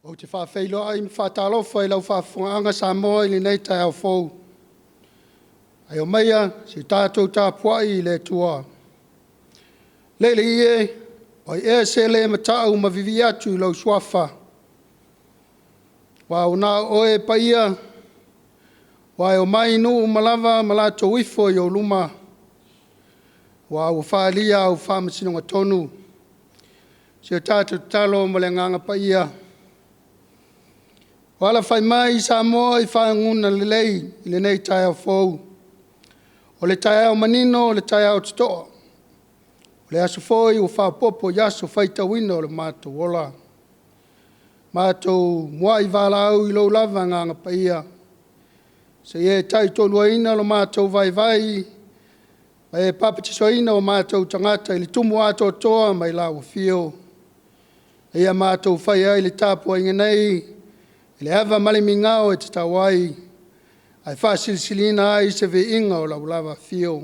Ou te faafeiloai ma faatalofa i lau faafofogaaga Samoa i lenei taeao fou. Ae omaia se i tatou tapuai i le Atua. Le Alii e, o ai ea se le mata'u ma vivii atu i lou Suafa? Aua ua na o Oe e paia, aua e omai nuu uma lava ma latou ifo i ou luma, aua ua faaalia au faamasinoga tonu. Se tatou tatalo ma le Agaga Paia. Ua alafai mai Samoa i faguga lelei i lenei taeao fou, o le taeao manino o le taeao totoa, o le aso foi ua faaopoopo i aso faitauina o le matou ola. Matou muai valaau i lou lava Agaga Paia, se i e taitoaluaina lo matou vaivai ma e papatisoina o matou tagata i le tumu atoatoa mai lau afio, ina ia matou faia ai le tapuaiga nei i le ava ma le migao e tatau ai, ae faasilisiliina ai se viiga o lau lava afio.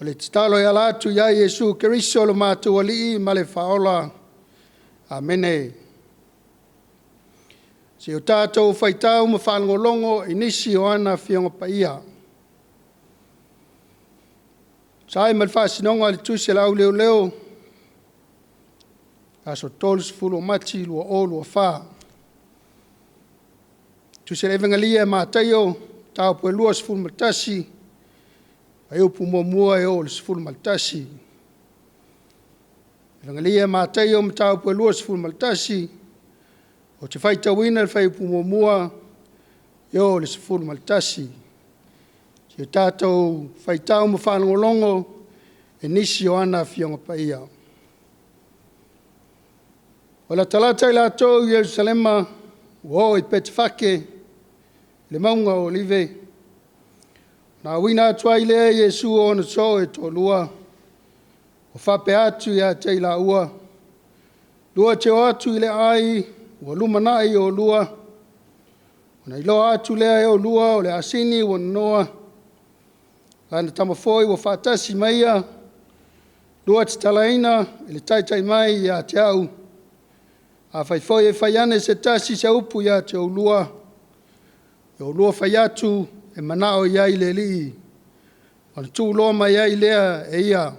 O le tatalo e ala atu ia Iesu Keriso o lo matou Alii ma le Faaola. Amene. Se i o tatou faitau ma faalogologo i nisi o ana Afioga Paia. E tusa ai ma le faasinoga a le Tusi a le Au Leoleo, aso 30 o Mati 2024. Tusi a le Evegelia e Mataio, mataupu e 21, fuaiupu 1 e oo i le 11. Evegelia e Mataio, mataupu e 21, ou te faitauina le fuaiupu 1 e oo i le 11. Se i tatou faitau ma faalogologo i nisi o ana Afioga Paia. Ua latalata i latou i Ierusalema ua oo i Petefake i le mauga o Olive, ona auina atu ai lea e Iesu o ona soo e toalua, ua faapea atu ia te i laua, “Lua te o atu i le aai ua lumanai i oulua, ona iloa atu lea e oulua o le asini ua nonoa, lana tama foi ua faatasi ma ia, lua tatalaina e le taitai mai ia te au. Afai foi e fai ane se tasi se upu ia te oulua, ia oulua fai atu, e manao i ai le Alii, ona tuuloa loa mai ai lea e ia.”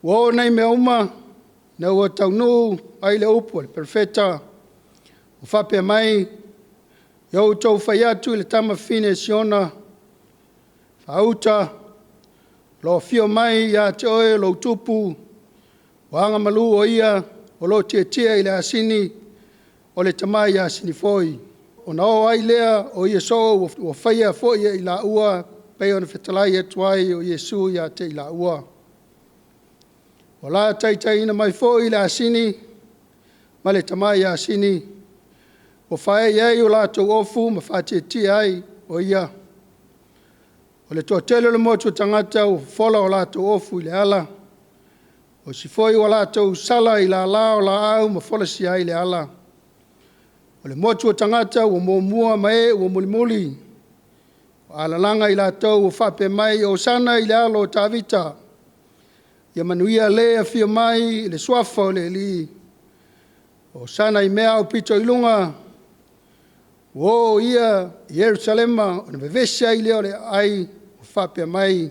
Ua oo nei mea uma ina ua taunuu ai le upu a le Perofeta ua faapea mai, “Ia outou fai atu i le tamafafine a Siona, faauta, o lo o afio mai ia te oe lou Tupu, ua agamalu o ia, o lo o tietie i le asini, o le tamai asini foi.” Ona o ai lea o ia soo ua faia foi e i laua pei ona fetalai atu ai o Iesu ia te i laua. Ua la taitaiina mai foi le asini ma le tamai asini, ua faaee i ai o latou ofu ma faatietie ai o ia. O le toatele o le motu o tagata ua fofola o latou ofu i le ala, o isi foi ua latou sala i lala o laau ma folasia ai le ala. O le motu o tagata ua muamua ma e ua mulimuli, ua alalaga i latou ua faapea mai, “Hosana i le Alo o Tavita! Ia manuia le e afio mai i le Suafa o le Alii! Hosana i mea aupito i luga!” Ua oo ia i Ierusalema ona vevesi ai lea o le aai ma faapea mai,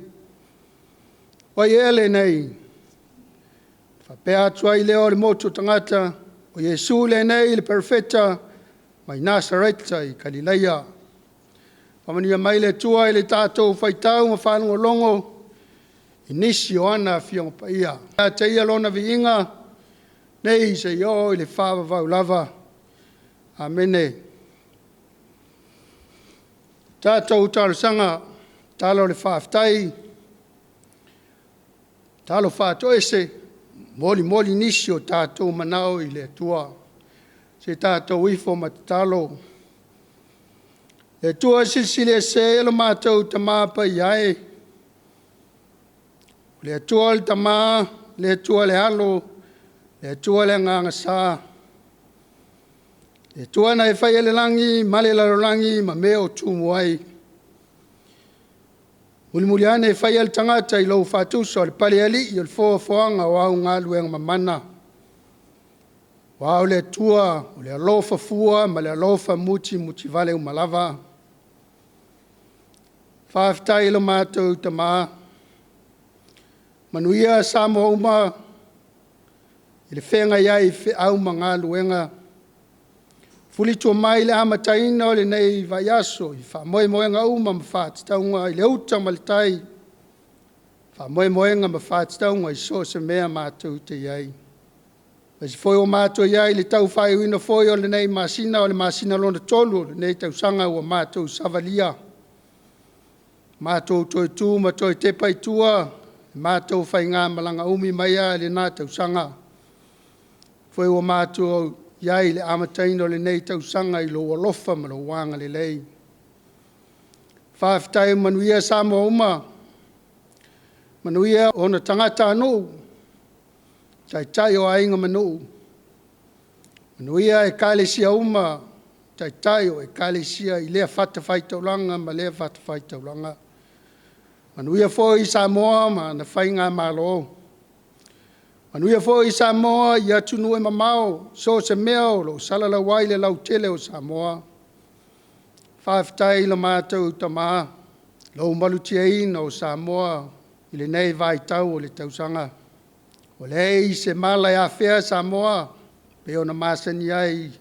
“O ai ea lenei?” Ona faapea atu ai lea o le motu o tagata, “O Iesu lenei le Perofeta mai Nasareta i Kalileia.” Faamanuia mai le Atua i le tatou faitau ma faalogologo i nisi o ana Afioga Paia. Ia te Ia lona viiga nei seia oo i le faavavau lava. Amene. Tatou talosaga, talo o le faafetai, talo faatoese, molimoli nisi o tatou manao i le Atua. Se tatou ifo ma tatalo. Le Atua Silisili Ese lo matou Tama Paia e, o le Atua le Tama, le Atua le Alo, le Atua le Agaga Sa, le Atua na e faia le lagi ma le lalolagi ma mea o tumu ai. Mulimuli ane e faia le tagata i lou faatusa, o le palealii o le foafoaga o au galuega mamana. Aua o le Atua o le alofa fua ma le alofa mutimutivale uma lava. Faafetai i lo matou Tama, manuia Samoa uma i le feagai ai i feau ma galuega. Fulitua mai le amataina o lenei vaiaso i faamoemoega uma ma faatatauga i le uta ma le tai, faamoemoega ma faatatauga i so o se mea matou te i ai. Aemaise foi ua matou i ai i le tau faaiuina foi o lenei masina, o le masina lona 3 o lenei tausaga ua matou savalia, matou toe tu ma toe tepa i tua i le matou faigamalaga umi mai lava i lena tausaga. Foi ua matou i ai i le amataina o lenei tausaga i lou alofa ma lou agalelei. Faafetai ua manuia Samoa uma, manuia ona tagatanuu, taitai o aiga ma nuu, manuia Ekalesia uma, taitai o Ekalesia i lea fatafaitaulaga ma lea fatafaitaulaga. Manuia foi Samoa ma ana faigamalo. Manuia foi Samoa i atunuu e mamao, so o se mea o lo o salalau ai le lautele o Samoa. Faafetai i lo matou Tama i lou malutiaina o Samoa i lenei vaitau o le tausaga. Ua leai se mala e afea Samoa pei ona masani ai i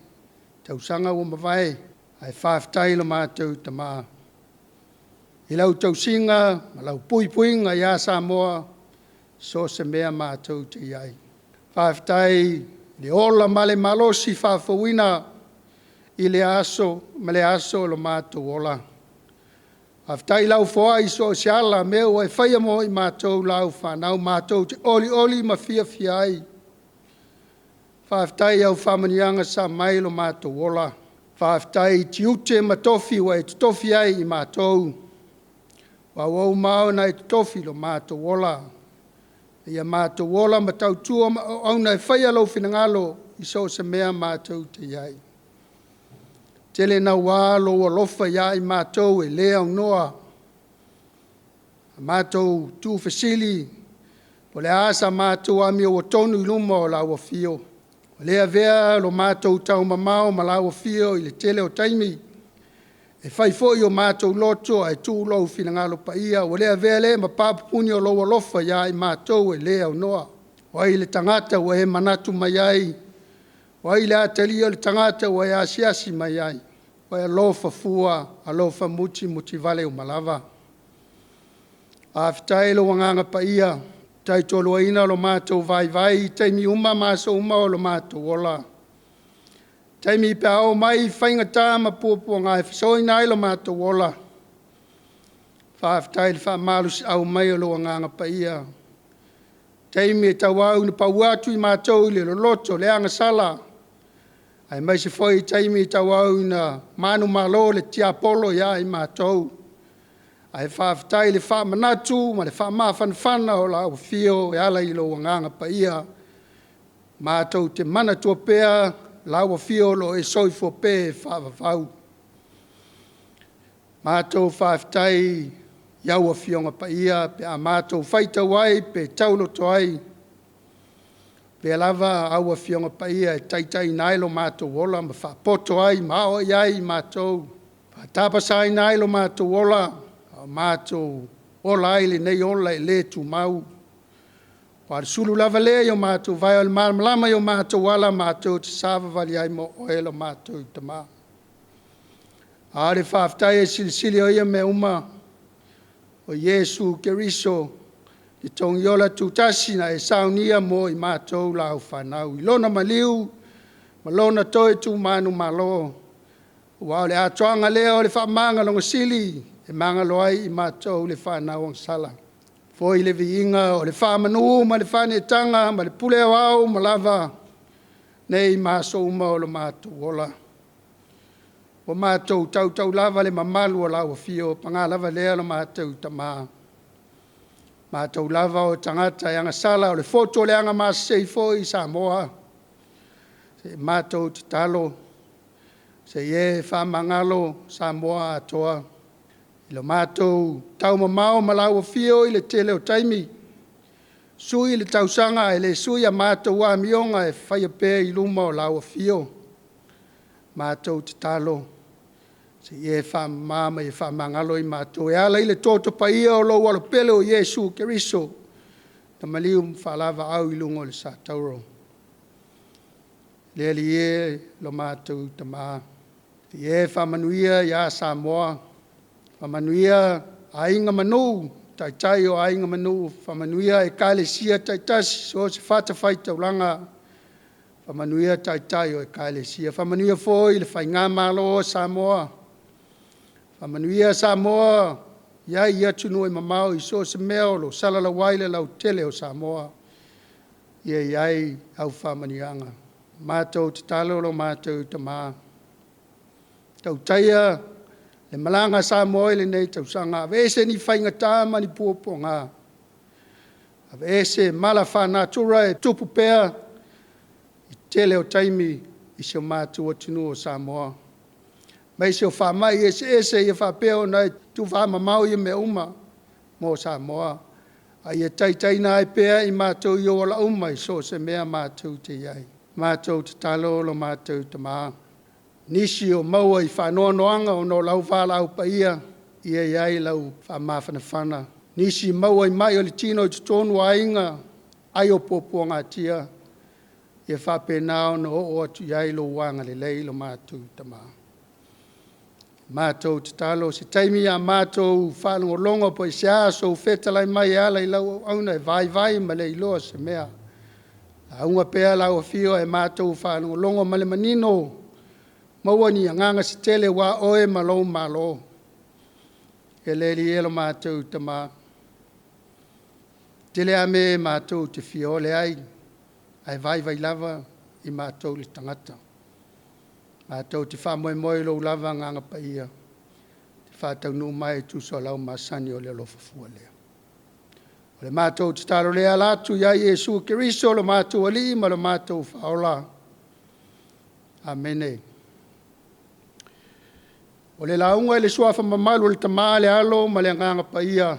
tausaga ua mavae, ae faafetai i lo matou Tama i lau tausiga ma lau puipuiga ia Samoa i so o se mea matou te i ai. Faafetai i le ola ma le malosi faafouina i lea aso ma lea aso o lo matou ola. Faafetai i lau foai i so o se ala, mea ua e faia mo i matou lau fanau, matou te olioli ma fiafia ai. Faafetai i au faamanuiaga sa mai i lo matou ola. Faafetai i tiute ma tofi ua e tofia ai i matou, aua ua uma ona e totofi lo matou ola, ia matou ola ma tautua ma auauna e faia lou finagalo i so o se mea matou te i ai. E tele naua lou alofa ia i matou e le aunoa, ma matou tuufesili po o le a sa matou amio ua tonu i luma o lau afio. Ua le avea lo matou taumamao ma lau afio i le tele o taimi, e fai foi o matou loto ae tuu lou finagalo paia. Ua le avea lea ma papupuni o lou alofa ia i matou e le aunoa. O ai le tagata ua e manatu mai ai? O ai le atalii o le tagata ua e asiasi mai ai? Ua e alofa fua, alofa mutimutivale uma lava. Faafetai i lou Agaga Paia ua tautoaluaina lo matou vaivai i taimi uma ma aso uma o lo matou ola, taimi pe a oo mai faigata ma puapuaga e fesoasoaina ai lo matou ola. Faafetai i le faamalosiau mai o lou Agaga Paia, taimi e tauau ina paua atu i matou i le loloto, le agasala, aemaise foi taimi e tauau ina manumalo le tiapolo ia i matou. Ae faafetai i le faamanatu ma le faamafanafana o lau Afio e ala i lou Agaga Paia, matou te manatua pea lau Afio o lo o e soifua pea e faavavau. Matou faafetai i au Afioga Paia pe a matou faitau ai pe tau loto ai, o lea lava au Afioga Paia e taitaiina ai lo matou ola ma faapoto ai ma aoai ai i matou, faatapasaina ai lo matou ola, a o matou ola ai lenei ola e le tumau. Aua o le sulu lava lea i o matou vae, o le malamalama i o matou ala matou te savavali ai ma oe lo matou Tama. A o le faafetai e silisili o ia mea uma, o Iesu Keriso le Togiola Tutasi na e saunia mo i matou lau fanau. I Lona maliu ma lona toe tu manumalo, aua o le atoaga lea o le faamagaloga sili e magalo ai i matou le fanau agasala. Foi le viiga o le faamanu ma le faaneetaga ma le pule aoao uma lava, nei ma aso uma o lo matou ola. Ua matou tautau lava i le mamalu o lau afio, paga lava lea lo matou Tama, o matou lava o tagata e agasala, o le fotu o le agamasese foi i Samoa. Se i matou tatalo, se i e faamagalo Samoa atoa i lo matou taumamao ma lau afio i le tele o taimi, sui le tausaga ae le sui a matou amioga e faia pea i luma o lau afio. Matou tatalo, se i e faamama ma e faamagalo i matou e ala i le toto paia o lou Alopele o Iesu Keriso na maliu ma faavalaau i luga o le satauro. Le Alii e, lo matou Tama, se i e faamanuia ia Samoa, faamanuia aiga ma nuu, taitai o aiga ma nuu, faamanuia Ekalesia taitasi i so o se fatafaitaulaga, faamanuia Taitai o Ekalesia. Faamanuia foi i le Faigamalo a Samoa, faamanuia Samoa i ai i atunuu e mamao i so o se mea o lo o salalau ai le lautele o Samoa, ia i ai au faamanuiaga. Matou tatalo lo matou Tama, tautaia le malaga a Samoa i lenei tausaga, aveese ni faigata ma ni puapuaga, aveese mala faalenatura e tupu pea i le tele o taimi i si o matou atunuu o Samoa, aemaise o faamai eseese ia faapea ona e tuufamamao ia mea uma mo Samoa, a ia taitaiina ai pea i matou i ou ala uma i so o se mea matou te i ai. Matou tatalo lo matou Tama, nisi o maua i faanoanoaga ona o lau valaau paia, ia i ai lau faamafanafana. Nisi maua i mai o le tino i totonu o aiga, ai o puapuagatia, ia faapena ona oo atu i ai lou agalelei lo matou Tama. Matou tatalo, o se taimi a matou faalogologo po o se a sou fetalai mai e ala i lau auauna e vaivai ma le iloa se mea. Lauga pea lau Afio ae matou faalogologo ma le manino, maua ni agaga se tele aua oe ma lou Malo. Ia le Alii e lo matou Tama, e tele lava mea matou te fia ole ai, ae vaivai lava i matou le tagata. Matou te faamoemoe i lou lava Agaga Paia e te faataunuu mai e tusa o lau masani o le alofa fua lea. O le matou tatalo lea e ala atu ia Iesu Keriso lo matou Alii ma lo matou Faaola. Amene. O le lauga i le suafa mamalu o le Tama, le Alo ma le Agaga Paia.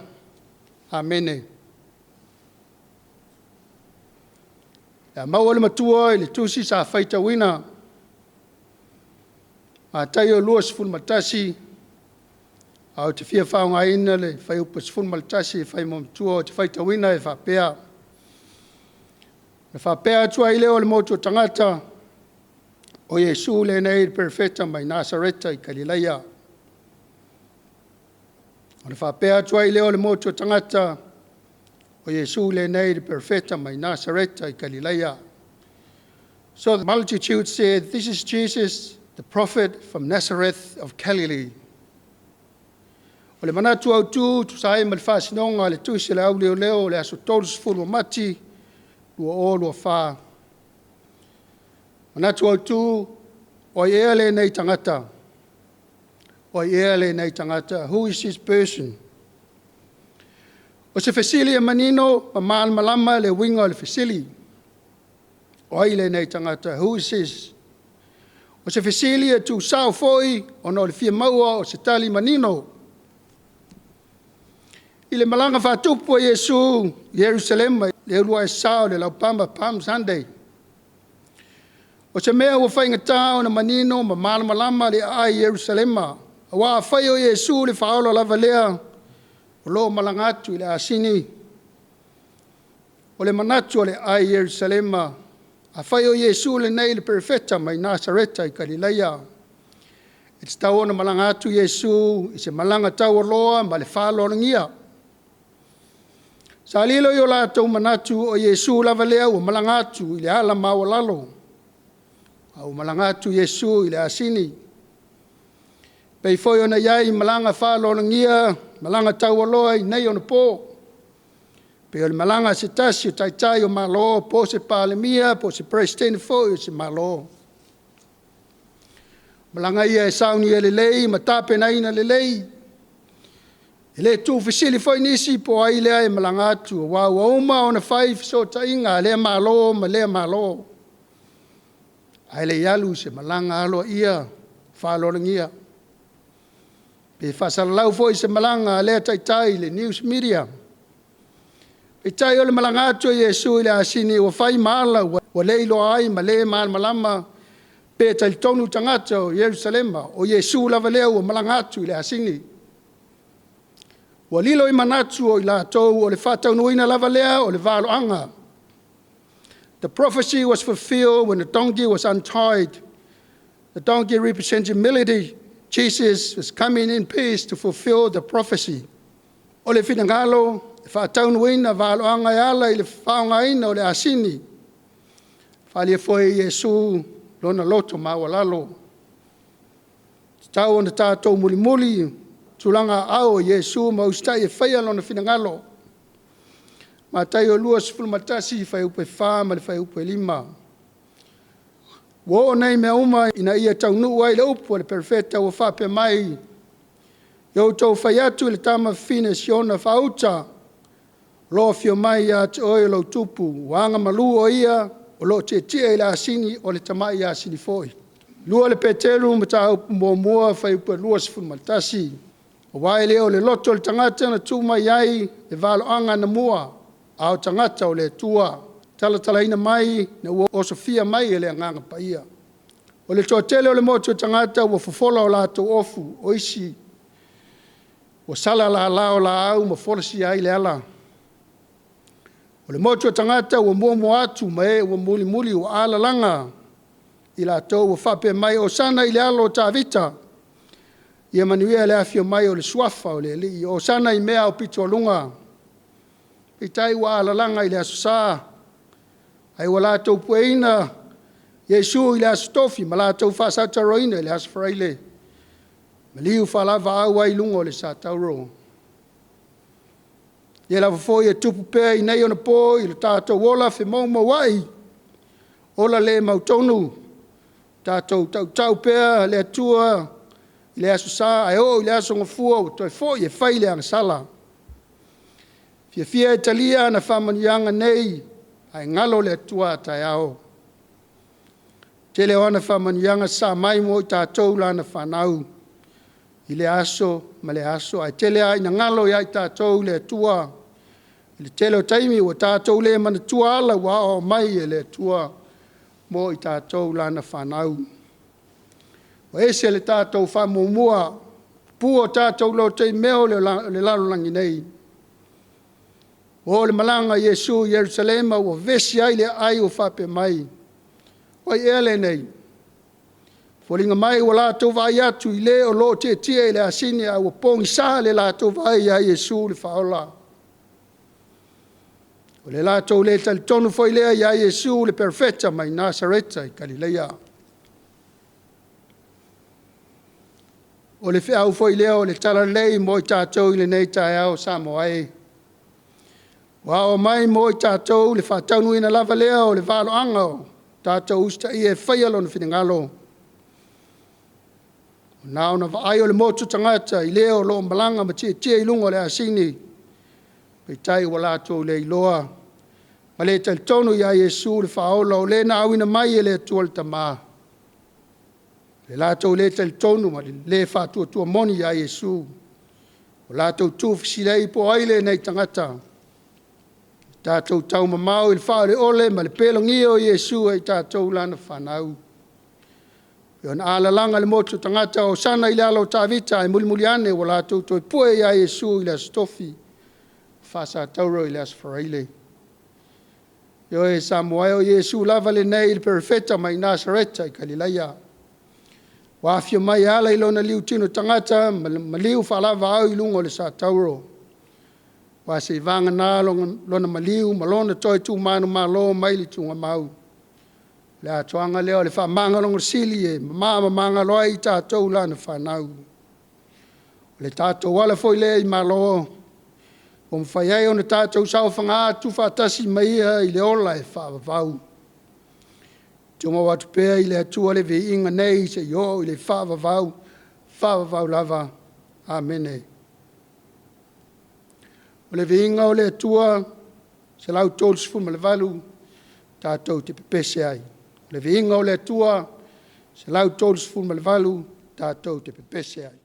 Amene. Ia maua le matua i le tusi sa faitauina, Mataio 21, ae ou te fia faaaogaina le fuaiupu 11 e fai ma matua, ou te faitauina e faapea; Ona faapea atu ai lea o le motu o tagata, o Iesu lenei le Perofeta mai Nasareta i Kalilaia. Ona faapea atu ai lea o le motu o tagata, o Iesu lenei le Perofeta mai Nasareta i Kalilaia. So the multitude said, "This is Jesus, the prophet from Nazareth of Galilee." O le manatu autu tusa ai ma le faasinoga a le tusi a le au leoleo o le aso 30 o Mati 2024. Manatu autu, o ai ea lenei tagata? O ai ea lenei tagata? Who is this person? O se fesili e manino ma malamalama le uiga o le fesili. O ai lenei tagata? Who is this? O se fesili e tuusao foi ona o le fia maua o se tali manino. I le malaga faatupu a Iesu i Ierusalema i le uluai sasao o le laupama, Palm Sunday, o se mea ua faigata ona manino ma malamalama le aai i Ierusalema, aua afai o Iesu le Faaola lava lea o lo o malaga atu i le asini, o le manatu o le aai i Ierusalema, afai o Iesu lenei le Perofeta mai Nasareta i Kalilaia, e tatau ona malaga atu Iesu i se malaga taualoa ma le faaaloalogia. Sa lilo i o latou manatu o Iesu lava lea ua malaga atu i le ala maualalo. A ua malaga atu Iesu i le asini. E pei foi ona i ai malaga faaaloalogia, malaga taualoa i nei ona po, pei o le malaga a se tasi o Taitai o Malo, po o se Palemia, po o se Peresetene foi o se Malo. O malaga ia e saunia lelei ma tapenaina lelei. E le tuufesili foi nisi po o ai lea e malaga atu, aua ua uma ona fai fesootaiga a lea Malo ma lea Malo, ae le i alu i se malaga aloaia faaaloalogia, pe faasalalau foi se malaga a lea taitai i le news media. Peitai o le malaga atu o Iesu i le asini ua fai ma ala ua le iloa ai ma le malamalama pe talitonu tagata o Ierusalema o Iesu lava lea ua malaga atu i le asini. Ua lilo i manatu o i latou o le faataunuuina lava lea o le valoaga. The prophecy was fulfilled when the donkey was untied. The donkey represents humility. Jesus was coming in peace to fulfill the prophecy. O le finagalo e faataunuuina valoaga e ala i le faaaogaina o le asini. E faaalia foi e Iesu lona loto maualalo. E tatau ona tatou mulimuli tulaga aao o Iesu ma usitai e faia lona finagalo. Mataio 21, fuaiupu 4 ma le fuaiupu 5. Ua oo nei mea uma ina ia taunuu ai le upu a le Perofeta ua faapea mai, “Ia outou fai atu i le tamafafine Siona, faauta, o lo o afio mai ia te oe lou Tupu, ua agamalu o ia o lo o tietie i le asini, o le tamai asini foi.” 2 Peteru Mataupu 1 fuaiupu 21. Aua e le o le loto o le tagata na tuu mai ai le valoaga anamua, a o tagata o le Atua, talatalaina mai ina ua osofia mai e le Agaga Paia. O le toatele o le motu o tagata ua fofola o latou ofu, o isi ua sala lala o laau ma folasia ai le ala. O le motu o tagata ua muamua atu ma e ua mulimuli ua alalaga i latou ua faapea mai, Hosana i le alo o Tavita, ia manuia le afio mai o le Suafa o le Alii, Hosana i mea aupito uluga. Peitai ua alalaga i le Aso Sa, ae ua latou pueina Iesu i le Aso Tofi ma latou faasatauroina i le Aso Faraile, maliu faaleavaau ai i luga o le satauro. O lea lava foi e tupu pea i nei ona po i lo tatou ola femoumouai, ola le mautonu, tatou tautau pea le Atua i le Aso Sa, ae oo i le Aso Gafua ua toe foi e fai le agasala. E fiafia e talia ana faamanuiaga nei, ae galo le Atua a taeao. Tele o ana faamanuiaga sa mai mo i tatou lana fanau i lea aso ma lea aso, ae tele lava ina galo ia i tatou le Atua. I le tele o taimi ua tatou le manatua ala ua aoao mai e le Atua mo i tatou lana fanau. Ua ese le tatou faamuamua, pupuu o tatou loto i mea o le lalolagi nei. Ua oo le malaga a Iesu i Ierusalema ua vevesi ai le aai ua faapea mai, o ai ea lenei? E foliga mai ua latou vaai atu i le o lo o tietie i le asini ae ua pogisa le latou vaai ia Iesu le Faaola. O le latou le talitonu foi lea ia Iesu le Perofeta mai Nasareta i Galilaia. O le feau foi lea o le Talalelei mo i tatou i lenei taeao Samoa e. Ua ao mai mo i tatou le faataunuuina lava lea o le valoaga o tatou usitaia e faia Lona finagalo. Na ona vaai o le motu o tagata i le o lo o malaga ma tietie i luga o le asini, peitai ua latou le iloa ma le talitonu ia Iesu le Faaola o le na auina mai e le Atua le Tama. O le latou le talitonu ma le le faatuatua moni ia Iesu, ua latou tuufesili ai po o ai lenei tagata. Tatou taumamao i le faaoleole ma le pelogia o Iesu e i tatou lana fanau. E pei ona alalaga le motu o tagata, Hosana i le alo o Tavita, ae mulimuli ane ua latou toe pue ia Iesu i le Aso Tofi, faasatauro i le Aso Faraile. Ioe Samoa e, o Iesu lava lenei le Perofeta mai Nasareta i Galilaia, ua afio mai e ala i lona liutino tagata ma le maliu faaleavaau i luga o le satauro, aua seia vagana lona maliu ma lona toe tu manumalo mai le tuugamau. Le atoaga lea o le faamagaloga sili e mama ma magalo ai tatou lana fanau. O le tatou ala foi lea i malo ua mafai ai ona tatou saofaga atu faatasi ma Ia i le ola e faavavau. Tumau atu pea i le Atua le viiga nei seia oo i le faavavau, faavavau lava. Amene. O le viiga o le Atua 138, tatou te pepese ai. O le viiga o le Atua 138, tatou te pepese ai.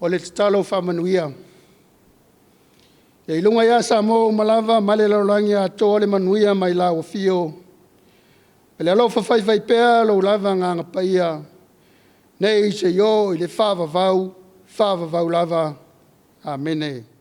O le tatalo faamanuia. Ia i luga ia Samoa uma lava ma le lalolagi atoa le manuia mai lau afio, ma le alofa faifaipea o lou lava Agaga Paia, nei seia oo i le faavavau, faavavau lava. Amene.